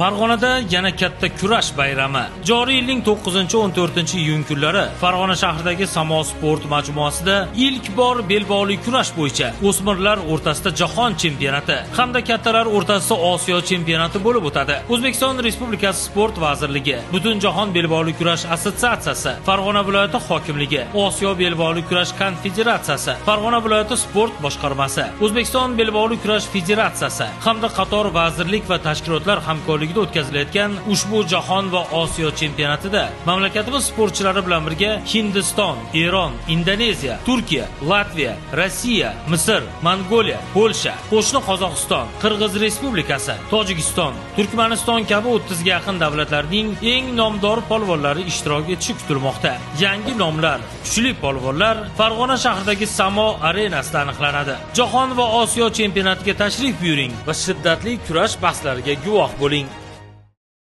Farg'onada yana katta kurash bayrami. Joriy yilning 9-14 iyun kunlari Farg'ona shahridagi Samo sport majmuasida ilk bor belbog'li kurash bo'yicha o'smirlar o'rtasida jahon chempionati hamda kattalar o'rtasida Osiyo chempionati bo'lib o'tadi. O'zbekiston Respublikasi Sport vazirligi, Butunjahon belbog'li kurash assotsiatsiyasi, Farg'ona viloyati hokimligi, Osiyo belbog'li kurash konfederatsiyasi, Farg'ona viloyati sport boshqarmasi, O'zbekiston belbog'li kurash federatsiyasi hamda qator vazirlik va tashkilotlar hamkorligida o'tkazilayotgan ushbu jahon va Osiyo chempionatida mamlakatimiz sportchilari bilan birga Hindiston, Eron, Indoneziya, Turkiya, Latviya, Rossiya, Misr, Mongoliya, Polsha, qo'shni Qozog'iston, Qirg'iz Respublikasi, Tojikiston, Turkmaniston kabi 30 ga yaqin davlatlarning eng nomdor polvonlari ishtirok etishi kutilmoqda. Yangi nomlar, kuchli polvonlar Farg'ona shahridagi Samo arenasida aniqlanadi. Jahon va Osiyo chempionatiga tashrif buyuring va shiddatli kurash bahslariga guvoh bo'ling.